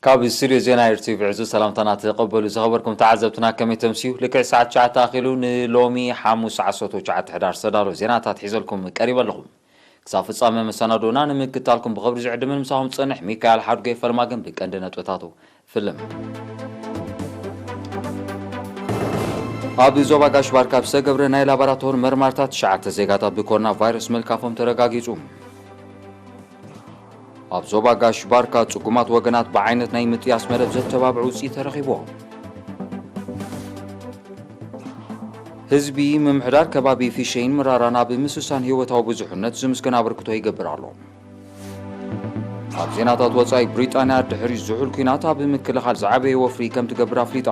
ካብ ስቱድዮ ዜና ኤርቲቪ ዕዙዝ ሰላምታና ተቐበሉ። ዝኸበርኩም ተዓዘብትና ከመይ ተምስዩ? ልክዕ ሰዓት ትሽዓተ ኣኺሉ ንሎሚ ሓሙስ ዓሰርተ ትሽዓተ ሕዳር ዝተዳለዉ ዜናታት ሒዘልኩም ቀሪበ ኣለኹ። ክሳብ ፍጻመ መሰናዶና ንምክታልኩም ብኽብሪ ዝዕድምን ምሳኹም ዝጸንሕ ሚካኤል ሓድጎ። ፈልማ ግን ብቀንዲ ነጥብታቱ ፍልም። ኣብ ዞባ ጋሽ ባርካ ብዝተገብረ ናይ ላቦራቶሪ መርማርታት ትሽዓተ ዜጋታት ብኮሮና ቫይረስ ምልካፎም ተረጋጊጹ። ኣብ ዞባ ጋሽ ባርካ ጽጉማት ወገናት ብዓይነት ናይ ምጥያስ መደብ ዘተባብዑ ውጽኢት ተረኺብዎ። ህዝቢ ምምሕዳር ከባቢ ፊሸይን ምራራን ኣብ ምስሳን ህይወታዊ ብዙሕነት ዝምስገን ኣበርክቶ ይገብር ኣሎ። ኣብ ዜናታት ወጻኢ፣ ብሪጣንያ ድሕሪ ዝሑል ኲናት ኣብ ምክልኻል ዝዓበየ ወፍሪ ከም ትገብር ኣፍሊጣ።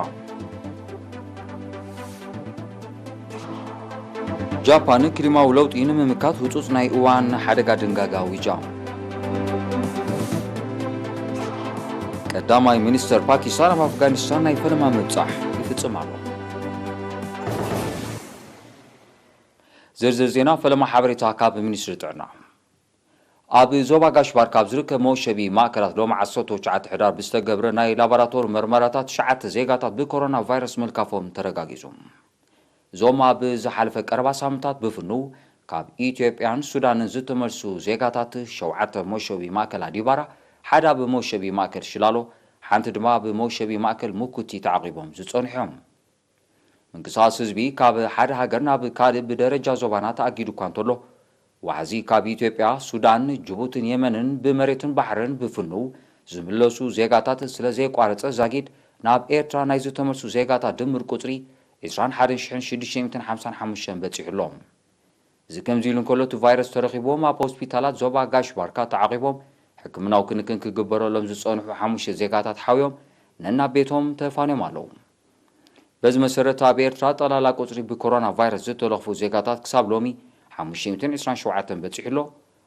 ጃፓን ክሊማዊ ለውጢ ንምምካት ህጹጽ ናይ እዋን ሓደጋ ድንጋገ ኣዊጃ። ቀዳማይ ሚኒስተር ፓኪስታን ኣብ ኣፍጋኒስታን ናይ ፈለማ ምብጻሕ ይፍጽም ኣሎ። ዝርዝር ዜና ፈለማ ሓበሬታ ካብ ሚኒስትሪ ጥዕና። ኣብ ዞባ ጋሽ ባርካ ኣብ ዝርከብ መወሸቢ ማእከላት ሎሚ ዓሰርተ ትሽዓተ ሕዳር ብዝተገብረ ናይ ላቦራቶሪ መርመራታት ትሽዓተ ዜጋታት ብኮሮና ቫይረስ ምልካፎም ተረጋጊጹ። እዞም ኣብ ዝሓለፈ ቀረባ ሳምንታት ብፍኑው ካብ ኢትዮጵያን ሱዳንን ዝተመልሱ ዜጋታት ሸውዓተ መወሸቢ ማእከል ኣዲባራ፣ ሓደ ኣብ መወሸቢ ማእከል ሽላሎ፣ ሓንቲ ድማ ኣብ መወሸቢ ማእከል ሙኩቲ ተዓቒቦም ዝጸንሑ እዮም። ምንቅስቓስ ህዝቢ ካብ ሓደ ሃገር ናብ ካልእ ብደረጃ ዞባና ተኣጊዱ እኳ እንተሎ፣ ዋሕዚ ካብ ኢትዮጵያ፣ ሱዳን፣ ጅቡትን የመንን ብመሬትን ባሕርን ብፍኑው ዝምለሱ ዜጋታት ስለ ዘየቋረጸ ዛጊድ ናብ ኤርትራ ናይ ዝተመልሱ ዜጋታት ድምር ቁጽሪ ዕስራን ሓደን ሽሕን ሽዱሽተ ሚእትን ሓምሳን ሓሙሽተን በጺሑ ኣሎ። እዚ ከምዚ ኢሉ እንከሎ፣ እቲ ቫይረስ ተረኺብዎም ኣብ ሆስፒታላት ዞባ ጋሽ ባርካ ተዓቒቦም ሕክምናዊ ክንክን ክግበረሎም ዝጸንሑ ሓሙሽተ ዜጋታት ሓውዮም ነናብ ቤቶም ተፋንዮም ኣለዉ። በዚ መሰረት፣ ኣብ ኤርትራ ጠቕላላ ቁጽሪ ብኮሮና ቫይረስ ዝተለኽፉ ዜጋታት ክሳብ ሎሚ ሓሙሽተ ሚእትን ዕስራን ሸውዓተን በጺሑ ኣሎ።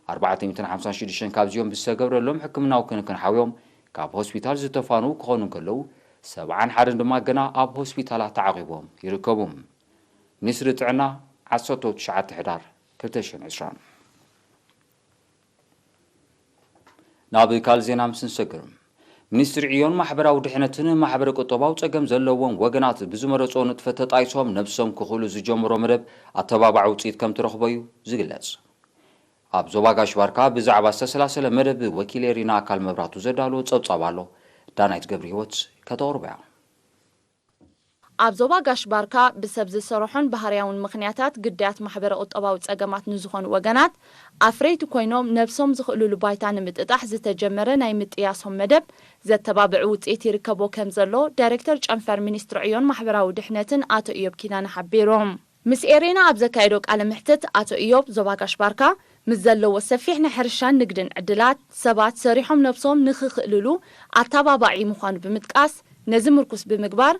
ኣርባዕተ ሚእትን ሓምሳን ሽዱሽተን ካብዚኦም ብዝተገብረሎም ሕክምናዊ ክንክን ሓውዮም ካብ ሆስፒታል ዝተፋንዉ ክኾኑ እንከለዉ፣ ሰብዓን ሓደን ድማ ገና ኣብ ሆስፒታላት ተዓቒቦም ይርከቡ። ሚኒስትሪ ጥዕና፣ ዓሰርተ ትሽዓተ ሕዳር ክልተ ሽሕን ዕስራን። ናብ ካልእ ዜና ምስ ንሰግር፣ ሚኒስትሪ ዕዮን ማሕበራዊ ድሕነትን ማሕበረ ቁጠባዊ ጸገም ዘለዎም ወገናት ብዝመረጾ ንጥፈት ተጣይሶም ነብሶም ክኽእሉ ዝጀምሮ መደብ ኣተባባዒ ውጽኢት ከም ትረኽቦ እዩ ዝግለጽ። ኣብ ዞባ ጋሽ ባርካ ብዛዕባ ዝተሰላሰለ መደብ ወኪል ኤሪና ኣካል መብራቱ ዘዳለዎ ጸብጻብ ኣሎ። ዳናይት ገብረ ህይወት ከተቕርቦ እያ። ኣብ ዞባ ጋሽ ባርካ ብሰብ ዝሰርሖን ባህርያውን ምኽንያታት ግዳያት ማሕበረ ቁጠባዊ ጸገማት ንዝኾኑ ወገናት ኣፍረይቲ ኮይኖም ነብሶም ዝኽእሉሉ ባይታ ንምጥጣሕ ዝተጀመረ ናይ ምጥያሶም መደብ ዘተባብዕ ውጽኢት ይርከቦ ከም ዘሎ ዳይሬክተር ጨንፈር ሚኒስትሪ ዕዮን ማሕበራዊ ድሕነትን ኣቶ ኢዮብ ኪዳነ ሓቢሩ። ምስ ኤሬና ኣብ ዘካየዶ ቃለ ምሕትት ኣቶ ኢዮብ ዞባ ጋሽ ባርካ ምስ ዘለዎ ሰፊሕ ናይ ሕርሻን ንግድን ዕድላት፣ ሰባት ሰሪሖም ነብሶም ንኽኽእልሉ ኣተባባዒ ምዃኑ ብምጥቃስ፣ ነዚ ምርኩስ ብምግባር፣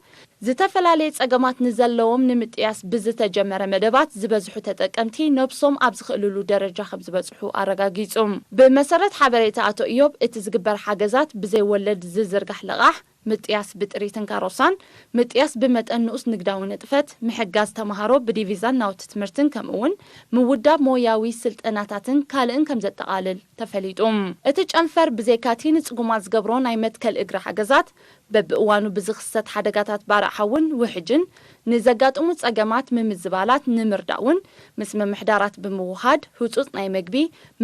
ዝተፈላለየ ጸገማት ንዘለዎም ንምጥያስ ብዝተጀመረ መደባት ዝበዝሑ ተጠቀምቲ ነብሶም ኣብ ዝኽእልሉ ደረጃ ከም ዝበጽሑ ኣረጋጊጹ። ብመሰረት ሓበሬታ ኣቶ ኢዮብ፣ እቲ ዝግበር ሓገዛት ብዘይ ወለድ ዝዝርጋሕ ልቓሕ፣ ምጥያስ ብጥሪትን ካሮሳን፣ ምጥያስ ብመጠን ንኡስ ንግዳዊ ንጥፈት፣ ምሕጋዝ ተመሃሮ ብዲቪዛን ናውቲ ትምህርትን ከምኡውን ምውዳብ ሞያዊ ስልጠናታትን ካልእን ከም ዘጠቓልል ተፈሊጡ። እቲ ጨንፈር ብዘይካቲ ንጽጉማት ዝገብሮ ናይ መትከል እግሪ ሓገዛት፣ በብእዋኑ ብዝኽሰት ሓደጋታት ባርዕ ሓውን ውሕጅን ንዘጋጥሙ ጸገማት ምምዝባላት ንምርዳእ እውን ምስ ምምሕዳራት ብምውሃድ ህጹጽ ናይ መግቢ፣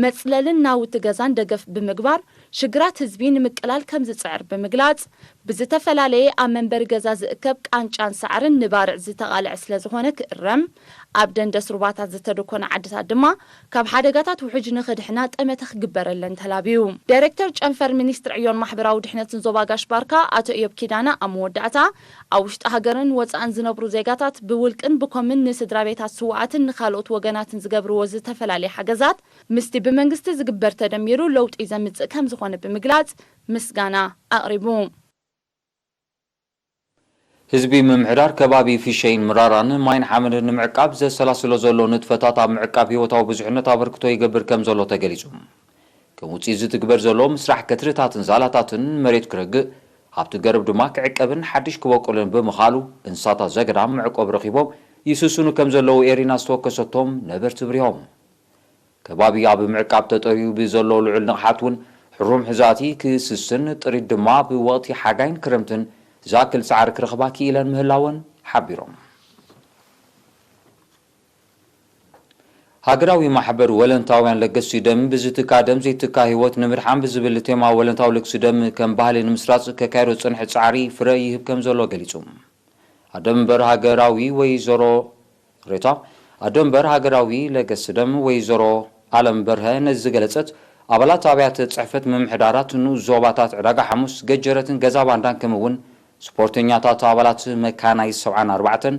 መጽለልን ናውቲ ገዛን ደገፍ ብምግባር ሽግራት ህዝቢ ንምቅላል ከም ዝጽዕር ብምግላጽ፣ ብዝተፈላለየ ኣብ መንበሪ ገዛ ዝእከብ ቃንጫን ሳዕርን ንባርዕ ዝተቓልዐ ስለ ዝኾነ ክእረም፣ ኣብ ደንደስ ሩባታት ዝተደኮነ ዓድታት ድማ ካብ ሓደጋታት ውሕጅ ንኽድሕና ጠመተ ክግበረለን ተላብዩ። ዳይሬክተር ጨንፈር ሚኒስትሪ ዕዮን ማሕበራዊ ድሕነትን ዞባ ጋሽ ባርካ ኣቶ ኢዮብ ኪዳነ ኣብ መወዳእታ፣ ኣብ ውሽጢ ሃገርን ወጻእን ዝነብሩ ዜጋታት ብውልቅን ብኮምን ንስድራ ቤታት ስውኣትን ንኻልኦት ወገናትን ዝገብርዎ ዝተፈላለየ ሓገዛት ምስቲ ብመንግስቲ ዝግበር ተደሚሩ ለውጢ ዘምጽእ ከም ዝኾነ ብምግላጽ ምስጋና ኣቕሪቡ። ህዝቢ ምምሕዳር ከባቢ ፊሸይን ምራራን ማይን ሓመድን ንምዕቃብ ዘሰላስሎ ዘሎ ንጥፈታት ኣብ ምዕቃብ ህይወታዊ ብዙሕነት ኣበርክቶ ይገብር ከም ዘሎ ተገሊጹ። ከም ውጽኢት ዝትግበር ዘሎ ምስራሕ ከትርታትን ዛላታትን መሬት ክረግእ፣ ሃብቲ ገረብ ድማ ክዕቀብን ሓድሽ ክበቁልን ብምኻሉ፣ እንስሳታት ዘገዳም መዕቆብ ረኺቦም ይስስኑ ከም ዘለዉ ኤሪና ዝተወከሰቶም ነበርቲ ብሪሆም። ከባቢ ኣብ ምዕቃብ ተጠርዩ ብዘሎ ልዑል ንቕሓት እውን ሕሩም ሕዛእቲ ክስስን ጥሪት ድማ ብወቕቲ ሓጋይን ክረምትን ዝኣክል ጻዕሪ ክረኽባ ክኢለን ምህላወን ሓቢሮም። ሃገራዊ ማሕበር ወለንታውያን ለገስቲ ደም ብዝትካ ደም ዘይትካ ህይወት ንምድሓን ብዝብል ቴማ ወለንታዊ ለግሲ ደም ከም ባህሊ ንምስራጽ ከካየዶ ዝጸንሐ ጻዕሪ ፍረ ይህብ ከም ዘሎ ገሊጹ። ኣደምበር ሃገራዊ ወይዘሮ ሬታ ኣደምበር ሃገራዊ ለገስቲ ደም ወይዘሮ ኣለም በርሀ ነዚ ዝገለጸት፣ ኣባላት ኣብያተ ጽሕፈት ምምሕዳራት ንኡስ ዞባታት ዕዳጋ ሓሙስ፣ ገጀረትን ገዛ ባንዳን ከምኡ እውን ስፖርተኛታት ኣባላት መካናይ ሰብዓን ኣርባዕተን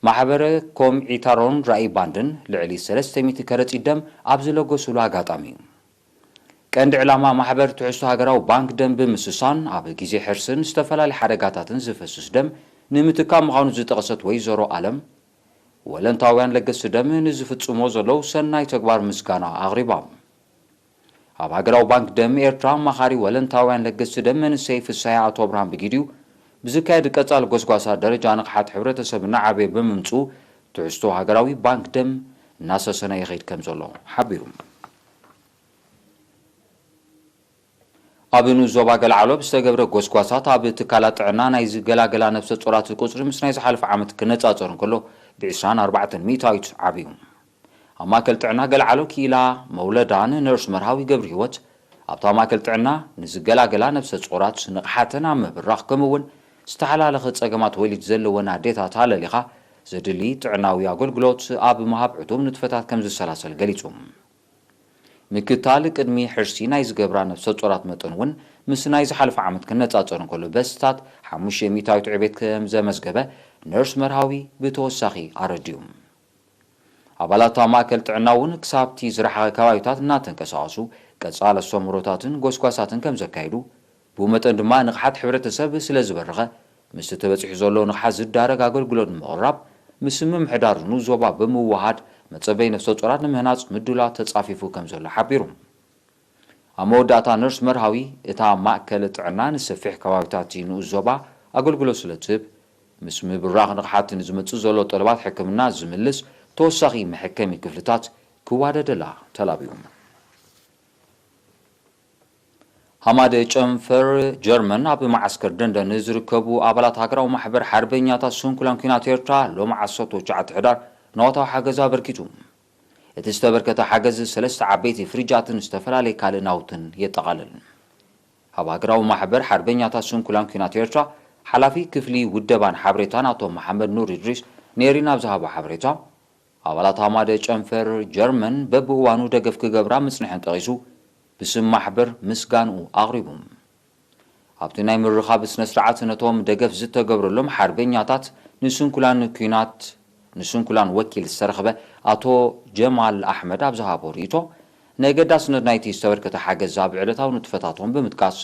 ማሕበረ ኮምዒታሮን ራኢ ባንድን ልዕሊ ሰለስተ ሚእቲ ከረጺት ደም ኣብ ዝለገሱሉ ኣጋጣሚ እዩ። ቀንዲ ዕላማ ማሕበር ትሕዝቶ ሃገራዊ ባንክ ደም ብምስሳን ኣብ ግዜ ሕርስን ዝተፈላለዩ ሓደጋታትን ዝፈስስ ደም ንምትካእ ምዃኑ ዝጠቐሰት ወይዘሮ ኣለም፣ ወለንታውያን ለገስቲ ደም ንዝፍጽሞ ዘለዉ ሰናይ ተግባር ምስጋና ኣቕሪባ። ኣብ ሃገራዊ ባንክ ደም ኤርትራ ኣማኻሪ ወለንታውያን ለገስቲ ደም መንሰይ ፍስሃ ኣቶ ኣብርሃም ብጊዲኡ ብዝካየድ ቀጻሊ ጎስጓሳ ደረጃ ንቕሓት ሕብረተሰብ እናዓበየ ብምምጽኡ ትሕዝቶ ሃገራዊ ባንክ ደም እናሰሰነ ይኸይድ ከም ዘሎ ሓቢሩ። ኣብ ንኡስ ዞባ ገለዓሎ ብዝተገብረ ጎስጓሳት ኣብ ትካላት ጥዕና ናይ ዝገላገላ ነፍሰ ጾራት ቁጽሪ ምስ ናይ ዝሓለፈ ዓመት ክነጻጸር እንከሎ ብ ዕስራን ኣርባዕተን ሚእታዊት ዓብዩ። ኣብ ማእከል ጥዕና ገለዓሎ ክኢላ መውለዳን ነርስ መርሃዊ ገብረ ህይወት ኣብታ ማእከል ጥዕና ንዝገላገላ ነፍሰ ጾራት ንቕሓተን ኣብ ምብራኽ ከምኡ እውን ዝተሓላለኸ ጸገማት ወሊድ ዘለወን ኣዴታት ኣለሊኻ ዘድሊ ጥዕናዊ ኣገልግሎት ኣብ ምሃብ ዕቱብ ንጥፈታት ከም ዝሰላሰል ገሊጹ። ምክታል ቅድሚ ሕርሲ ናይ ዝገብራ ነፍሰ ጾራት መጠን እውን ምስ ናይ ዝሓለፈ ዓመት ክነጻጸር እንከሎ በስታት ሓሙሽተ ሚእታዊት ዕቤት ከም ዘመዝገበ ነርስ መርሃዊ ብተወሳኺ ኣረዲኡ። ኣባላት ኣብ ማእከል ጥዕና እውን ክሳብቲ ዝረሓቐ ከባቢታት እናተንቀሳቐሱ ቀጻሊ ኣስተምህሮታትን ጎስጓሳትን ከም ዘካይዱ፣ ብኡ መጠን ድማ ንቕሓት ሕብረተሰብ ስለ ዝበረኸ ምስቲ ተበጺሑ ዘሎ ንቕሓት ዝዳረግ ኣገልግሎት ንምቕራብ ምስ ምምሕዳር ንኡስ ዞባ ብምውሃድ መጸበይ ነፍሰ ጾራት ንምህናጽ ምድላት ተጻፊፉ ከም ዘሎ ሓቢሩ። ኣብ መወዳእታ ነርስ መርሃዊ እታ ማእከል ጥዕና ንሰፊሕ ከባቢታት ንኡስ ዞባ ኣገልግሎት ስለ ትህብ ምስ ምብራኽ ንቕሓት ንዝመጽእ ዘሎ ጠለባት ሕክምና ዝምልስ ተወሳኺ መሐከሚ ክፍልታት ክዋደደላ ተላብዩ። ሃማደ ጨንፈር ጀርመን ኣብ መዓስከር ደንደን ዝርከቡ ኣባላት ሃገራዊ ማሕበር ሓርበኛታት ስንኩላን ኲናት ኤርትራ ሎሚ ዓሰርተ ትሽዓተ ሕዳር ናወታዊ ሓገዝ ኣበርኪቱ። እቲ ዝተበርከተ ሓገዝ ሰለስተ ዓበይቲ ፍሪጃትን ዝተፈላለየ ካልእ ናውትን የጠቓልል። ኣብ ሃገራዊ ማሕበር ሓርበኛታት ስንኩላን ኲናት ኤርትራ ሓላፊ ክፍሊ ውደባን ሓበሬታን ኣቶ መሓመድ ኑር ኢድሪስ ንኤሪና ኣብ ዝሃቦ ሓበሬታ፣ ኣባላት ሃማደ ጨንፈር ጀርመን በብእዋኑ ደገፍ ክገብራ ምጽንሐን ጠቒሱ፣ ብስም ማሕበር ምስጋንኡ ኣቕሪቡ። ኣብቲ ናይ ምርኻብ ስነ ስርዓት ነቶም ደገፍ ዝተገብረሎም ሓርበኛታት ንስንኩላን ኲናት ንስንኩላን ወኪል ዝተረኽበ ኣቶ ጀማል ኣሕመድ ኣብ ዝሃቦ ርእይቶ፣ ንገዳስነት ናይቲ ዝተበርከተ ሓገዝ ኣብ ዕለታዊ ንጥፈታቶም ብምጥቃስ፣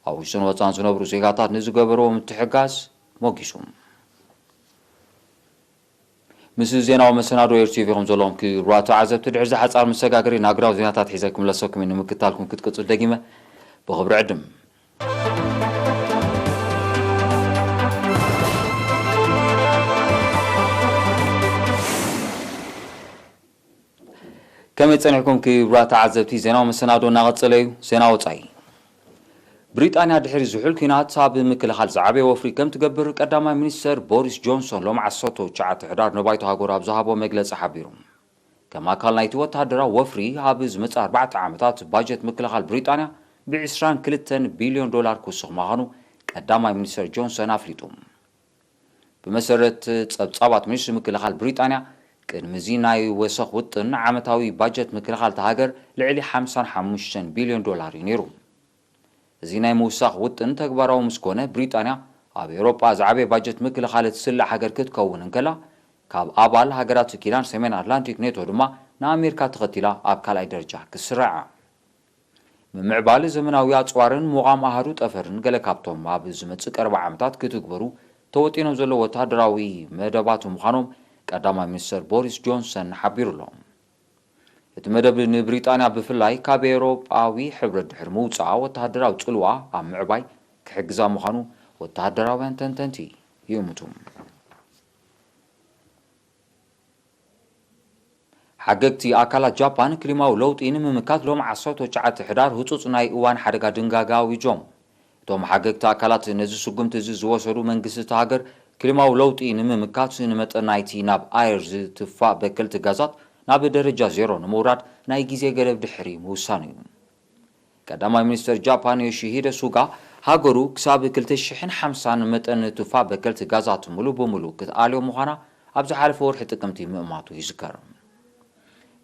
ኣብ ውሽጥን ወጻን ዝነብሩ ዜጋታት ንዝገበርዎ ምትሕጋዝ ሞጊሱ። ምስ ዜናዊ መሰናዶ ኤር ቲቪ ኢኹም ዘለኹም ክቡራት ተዓዘብቲ። ድሕሪ እዚ ሓጻር መሰጋገሪ ናግራዊ ዜናታት ሒዘ ክምለሰኩም እየ። ንምክታልኩም ክትቅጽል ደጊመ ብኽብሪ ዕድም። ከመይ ጸኒሕኩም ክቡራት ተዓዘብቲ? ዜናዊ መሰናዶ እናቐጸለ እዩ። ዜና ወጻኢ። ብሪጣንያ ድሕሪ ዝሑል ኲናት ኣብ ምክልኻል ዝዓበየ ወፍሪ ከም ትገብር ቀዳማይ ሚኒስተር ቦሪስ ጆንሶን ሎሚ ዓሰርተ ትሽዓተ ሕዳር ንባይቶ ሃገሩ ኣብ ዝሃቦ መግለጺ ሓቢሩ። ከም ኣካል ናይቲ ወተሃደራዊ ወፍሪ ኣብ ዝመጽእ ኣርባዕተ ዓመታት ባጀት ምክልኻል ብሪጣንያ ብ ዕስራን ክልተን ቢልዮን ዶላር ክውስኽ ምዃኑ ቀዳማይ ሚኒስተር ጆንሰን ኣፍሊጡ። ብመሰረት ጸብጻባት ሚኒስትሪ ምክልኻል ብሪጣንያ፣ ቅድሚ እዚ ናይ ወሰኽ ውጥን ዓመታዊ ባጀት ምክልኻል እታ ሃገር ልዕሊ ሓምሳን ሓሙሽተን ቢልዮን ዶላር እዩ ነይሩ። እዚ ናይ ምውሳኽ ውጥን ተግባራዊ ምስ ኮነ፣ ብሪጣንያ ኣብ ኤውሮጳ ዝዓበየ ባጀት ምክልኻል እትስልዕ ሃገር ክትከውን እንከላ፣ ካብ ኣባል ሃገራት ኪዳን ሰሜን ኣትላንቲክ ኔቶ ድማ ንኣሜሪካ ተኸቲላ ኣብ ካልኣይ ደረጃ ክትስራዕ እያ። ምምዕባል ዘመናዊ ኣጽዋርን ምዃም ኣሃዱ ጠፈርን ገለ ካብቶም ኣብ ዝመጽእ ቀረባ ዓመታት ክትግበሩ ተወጢኖም ዘለዉ ወተሃደራዊ መደባት ምዃኖም ቀዳማይ ሚኒስተር ቦሪስ ጆንሰን ሓቢሩ ኣሎ። እቲ መደብ ንብሪጣንያ ብፍላይ ካብ ኤውሮጳዊ ሕብረት ድሕሪ ምውጻኣ ወተሃደራዊ ጽልዋ ኣብ ምዕባይ ክሕግዛ ምዃኑ ወተሃደራውያን ተንተንቲ ይእምቱ። ሓገግቲ ኣካላት ጃፓን ክሊማዊ ለውጢ ንምምካት ሎም ዓሰርተ ትሽዓተ ሕዳር ህጹጽ ናይ እዋን ሓደጋ ድንጋገ ኣዊጆም። እቶም ሓገግቲ ኣካላት ነዚ ስጉምቲ እዚ ዝወሰዱ መንግስቲ እታ ሃገር ክሊማዊ ለውጢ ንምምካት ንመጠን ናይቲ ናብ ኣየር ዝትፋእ በከልቲ ጋዛት ናብ ደረጃ ዜሮ ንምውራድ ናይ ግዜ ገደብ ድሕሪ ምውሳኑ እዩ። ቀዳማይ ሚኒስተር ጃፓን ዮሺሂደ ሱጋ ሃገሩ ክሳብ ክልተ ሽሕን ሓምሳን መጠን ትፋእ በከልቲ ጋዛት ሙሉ ብሙሉ ክትኣልዮ ምዃና ኣብ ዝሓለፈ ወርሒ ጥቅምቲ ምእማቱ ይዝከር።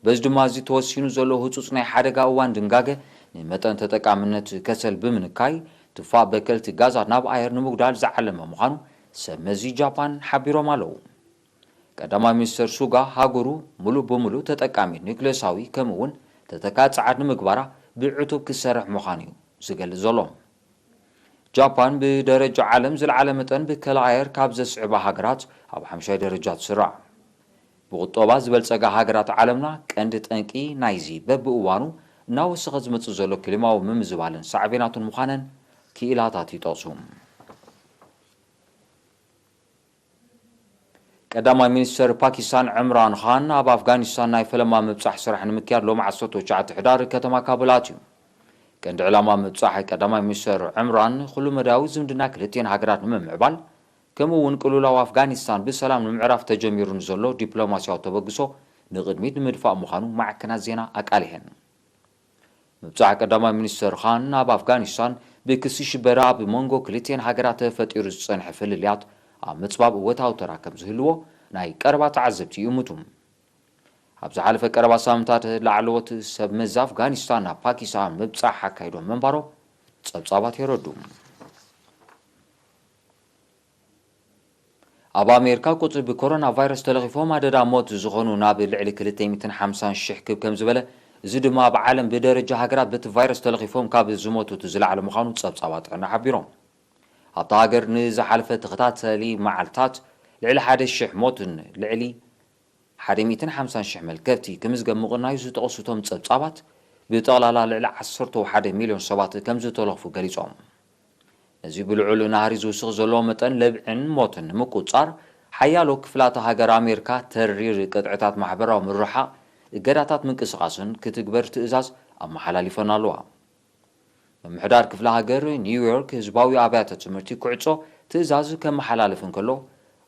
በዚ ድማ እዚ ተወሲኑ ዘሎ ህጹጽ ናይ ሓደጋ እዋን ድንጋገ ንመጠን ተጠቃምነት ከሰል ብምንካይ ትፋእ በከልቲ ጋዛት ናብ ኣየር ንምጉዳል ዝዓለመ ምዃኑ ሰብ መዚ ጃፓን ሓቢሮም ኣለዉ። ቀዳማይ ሚኒስተር ሱጋ ሃገሩ ሙሉ ብሙሉ ተጠቃሚ ኒውክሌሳዊ ከምኡ እውን ተተካ ጸዓት ንምግባራ ብዕቱብ ክሰርሕ ምዃኑ እዩ ዝገልጽ ዘሎ። ጃፓን ብደረጃ ዓለም ዝለዓለ መጠን ብከላ ኣየር ካብ ዘስዕባ ሃገራት ኣብ ሓምሻይ ደረጃ ትስራዕ። ብቁጠባ ዝበልጸጋ ሃገራት ዓለምና ቀንዲ ጠንቂ ናይዚ በብእዋኑ እናወሰኸ ዝመጽእ ዘሎ ክሊማዊ ምምዝባልን ሳዕቤናቱን ምዃነን ክኢላታት ይጠቕሱ። ቀዳማይ ሚኒስተር ፓኪስታን ዕምራን ኻን ኣብ ኣፍጋኒስታን ናይ ፈለማ ምብጻሕ ስራሕ ንምክያድ ሎም ዓሰርተ ትሽዓተ ሕዳር ከተማ ካቡል ኣትዩ። ቀንዲ ዕላማ ምብጻሕ ቀዳማይ ሚኒስተር ዕምራን ኩሉ መዳያዊ ዝምድና ክልቲኤን ሃገራት ንምምዕባል ከምኡ እውን ቅልውላው ኣፍጋኒስታን ብሰላም ንምዕራፍ ተጀሚሩ ንዘሎ ዲፕሎማስያዊ ተበግሶ ንቕድሚት ንምድፋእ ምዃኑ ማዕከናት ዜና ኣቃሊሐን። ምብጻሕ ቀዳማይ ሚኒስተር ኻን ናብ ኣፍጋኒስታን ብክሲ ሽበራ ኣብ መንጎ ክልቲኤን ሃገራት ተፈጢሩ ዝጸንሐ ፍልልያት ኣብ ምጽባብ እወታዊ ተራ ከም ዝህልዎ ናይ ቀረባ ተዓዘብቲ ይእምቱ። ኣብ ዝሓለፈ ቀረባ ሳምንታት ላዕለዎት ሰብ መዚ ኣፍጋኒስታን ናብ ፓኪስታን ምብጻሕ ኣካይዶም ምንባሮ ጸብጻባት የረዱ። ኣብ ኣሜሪካ ቁጽሪ ብኮሮና ቫይረስ ተለኺፎም ኣደዳ ሞት ዝኾኑ ናብ ልዕሊ ክልተ ሚእትን ሓምሳን ሽሕ ክብ ከም ዝበለ፣ እዚ ድማ ኣብ ዓለም ብደረጃ ሃገራት በቲ ቫይረስ ተለኺፎም ካብ ዝሞቱት ዝለዓለ ምዃኑ ጸብጻባት ጥዕና ሓቢሮም። ኣብታ ሃገር ንዝሓለፈ ተኸታተሊ መዓልታት ልዕሊ ሓደ ሽሕ ሞትን ልዕሊ ሓደ ሚእትን ሓምሳን ሽሕ መልከፍቲ ክምዝገብ ምቕናዩ ዝጠቐሱ እቶም ጸብጻባት፣ ብጠቕላላ ልዕሊ ዓሰርተ ሓደ ሚልዮን ሰባት ከም ዝተለኽፉ ገሊጾም። ነዚ ብልዑል ናህሪ ዝውስኽ ዘሎ መጠን ለብዕን ሞትን ንምቁጽጻር፣ ሓያሎ ክፍላተ ሃገር ኣሜሪካ ተሪር ቅጥዕታት ማሕበራዊ ምርሓቕ፣ እገዳታት ምንቅስቓስን ክትግበር ትእዛዝ ኣመሓላሊፈን ኣለዋ። ምምሕዳር ክፍለ ሃገር ኒውዮርክ ህዝባዊ ኣብያተ ትምህርቲ ክዕጾ ትእዛዝ ከመሓላልፍ እንከሎ፣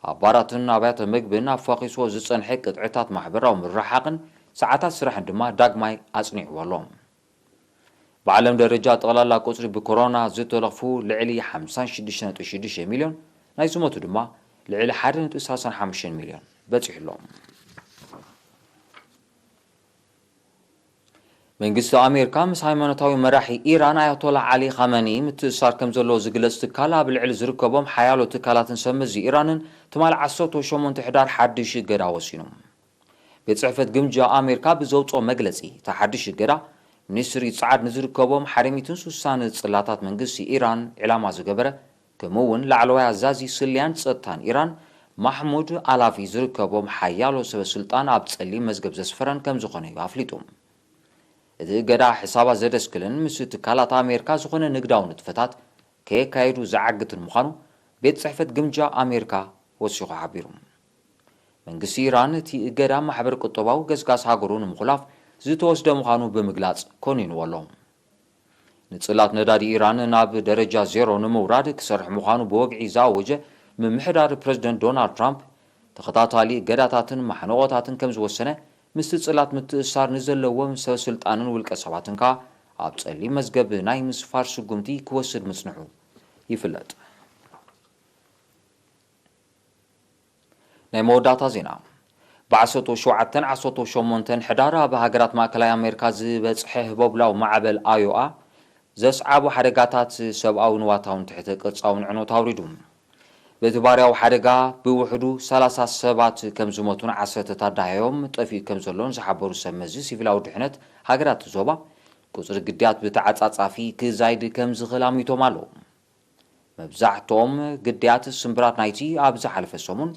ኣብ ባራትን ኣብያተ መግብን ኣፋኺስዎ ዝጸንሐ ቅጥዕታት ማሕበራዊ ምርሓቕን ሰዓታት ስራሕን ድማ ዳግማይ ኣጽኒዕዎ ኣሎ። ብዓለም ደረጃ ጠቕላላ ቁጽሪ ብኮሮና ዝተለኽፉ ልዕሊ ሓምሳን ሽዱሽተ ነጥቢ ሽዱሽተ ሚልዮን፣ ናይ ዝሞቱ ድማ ልዕሊ ሓደ ነጥቢ ሰላሳን ሓሙሽተን ሚልዮን በጺሑ ኣሎ። መንግስቲ ኣሜሪካ ምስ ሃይማኖታዊ መራሒ ኢራን ኣያቶላ ዓሊ ኻመኒ ምትእስሳር ከም ዘለዎ ዝግለጽ ትካል ኣብ ልዕሊ ዝርከቦም ሓያሎ ትካላትን ሰብ መዚ ኢራንን ትማሊ ዓሰርተ ሸሞንተ ሕዳር ሓድሽ እገዳ ወሲኑ። ቤት ጽሕፈት ግምጃ ኣሜሪካ ብዘውጽኦ መግለጺ፣ እቲ ሓድሽ እገዳ ሚኒስትሪ ጸዓት ንዝርከቦም ሓደ ሚእትን ስሳን ጽላታት መንግስቲ ኢራን ዕላማ ዝገበረ፣ ከምኡ እውን ላዕለዋይ ኣዛዚ ስለያን ጸጥታን ኢራን ማሕሙድ ኣላፊ ዝርከቦም ሓያሎ ሰበ ስልጣን ኣብ ጸሊም መዝገብ ዘስፈረን ከም ዝኾነ እዩ ኣፍሊጡ። እቲ እገዳ ሕሳባት ዘደስክልን ምስ ትካላት ኣሜሪካ ዝኾነ ንግዳዊ ንጥፈታት ከየካየዱ ዝዓግትን ምዃኑ ቤት ጽሕፈት ግምጃ ኣሜሪካ ወሲኹ ሓቢሩ። መንግስቲ ኢራን እቲ እገዳ ማሕበር ቁጠባዊ ገስጋስ ሃገሩ ንምኹላፍ ዝተወስደ ምዃኑ ብምግላጽ ኮኒንዎ ኣሎ። ንጽላት ነዳዲ ኢራን ናብ ደረጃ ዜሮ ንምውራድ ክሰርሕ ምዃኑ ብወግዒ ዝኣወጀ ምምሕዳር ፕረዚደንት ዶናልድ ትራምፕ፣ ተኸታታሊ እገዳታትን ማሕነቖታትን ከም ዝወሰነ ምስቲ ጽላት ምትእስሳር ንዘለዎም ሰብ ስልጣንን ውልቀ ሰባትን ከኣ ኣብ ጸሊም መዝገብ ናይ ምስፋር ስጉምቲ ክወስድ ምጽንሑ ይፍለጥ። ናይ መወዳእታ ዜና። ብዓሰርተ ሸውዓተን ዓሰርተ ሸሞንተን ሕዳር ኣብ ሃገራት ማእከላይ ኣሜሪካ ዝበጽሐ ህቦብላዊ ማዕበል ኣዮኣ ዘስዓቦ ሓደጋታት ሰብኣዊ ንዋታውን ትሕተ ቅርጻውን ዕንወት ኣውሪዱ። በቲ ባርያዊ ሓደጋ ብውሕዱ ሰላሳ ሰባት ከም ዝሞቱን ዓሰርተታት ደሃዮም ጠፊኡ ከም ዘሎን ዝሓበሩ ሰብ መዚ ሲቪላዊ ድሕነት ሃገራት ዞባ፣ ቁጽሪ ግዳያት ብተዓጻጻፊ ክዛይድ ከም ዝኽእል ኣሚቶም ኣለዉ። መብዛሕትኦም ግዳያት ስምብራት ናይቲ ኣብ ዝሓለፈ ሰሙን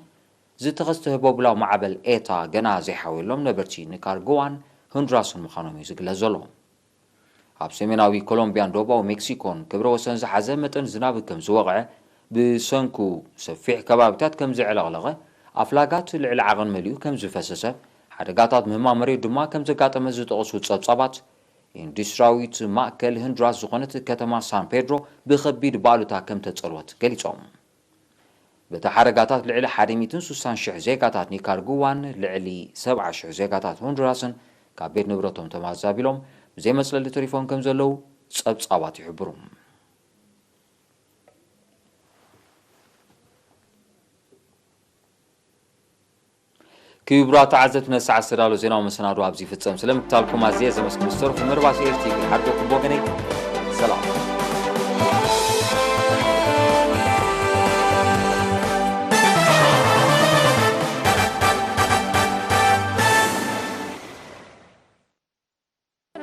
ዝተኸስተ ህቦብላዊ ማዕበል ኤታ ገና ዘይሓወየሎም ነበርቲ ኒካራጓን ሆንዱራስን ምዃኖም እዩ ዝግለጽ ዘሎ። ኣብ ሰሜናዊ ኮሎምቢያን ደቡባዊ ሜክሲኮን ክብረ ወሰን ዝሓዘ መጠን ዝናብ ከም ዝወቕዐ፣ ብሰንኩ ሰፊሕ ከባቢታት ከም ዘዕለቕለቐ፣ ኣፍላጋት ልዕሊ ዓቐን መሊኡ ከም ዝፈሰሰ ሓደጋታት ምህማም መሬት ድማ ከም ዘጋጠመ ዝጠቐሱ ጸብጻባት፣ ኢንዱስትሪያዊት ማእከል ህንዱራስ ዝኾነት ከተማ ሳን ፔድሮ ብኸቢድ ባሉታ ከም ተጸልወት ገሊጾም። በቲ ሓደጋታት ልዕሊ ሓደ ሚእትን ስሳን ሽሕ ዜጋታት ኒካርጉዋን ልዕሊ ሰብዓ ሽሕ ዜጋታት ሆንዱራስን ካብ ቤት ንብረቶም ተማዛቢሎም ብዘይ መጽለሊ ተሪፎም ከም ዘለዉ ጸብጻባት ይሕብሩ። ክቡራት ተዓዘብቲ፣ ነዚ ሰዓት ዝተዳለወ ዜናዊ መሰናዶ ኣብዚ ይፍጸም። ስለምክታልኩም ኣዝየ ዘመስግን። ዝተረፉ መርባት ኤር ቲ ቪ ሓድጎ ክቦ ገነይ። ሰላም።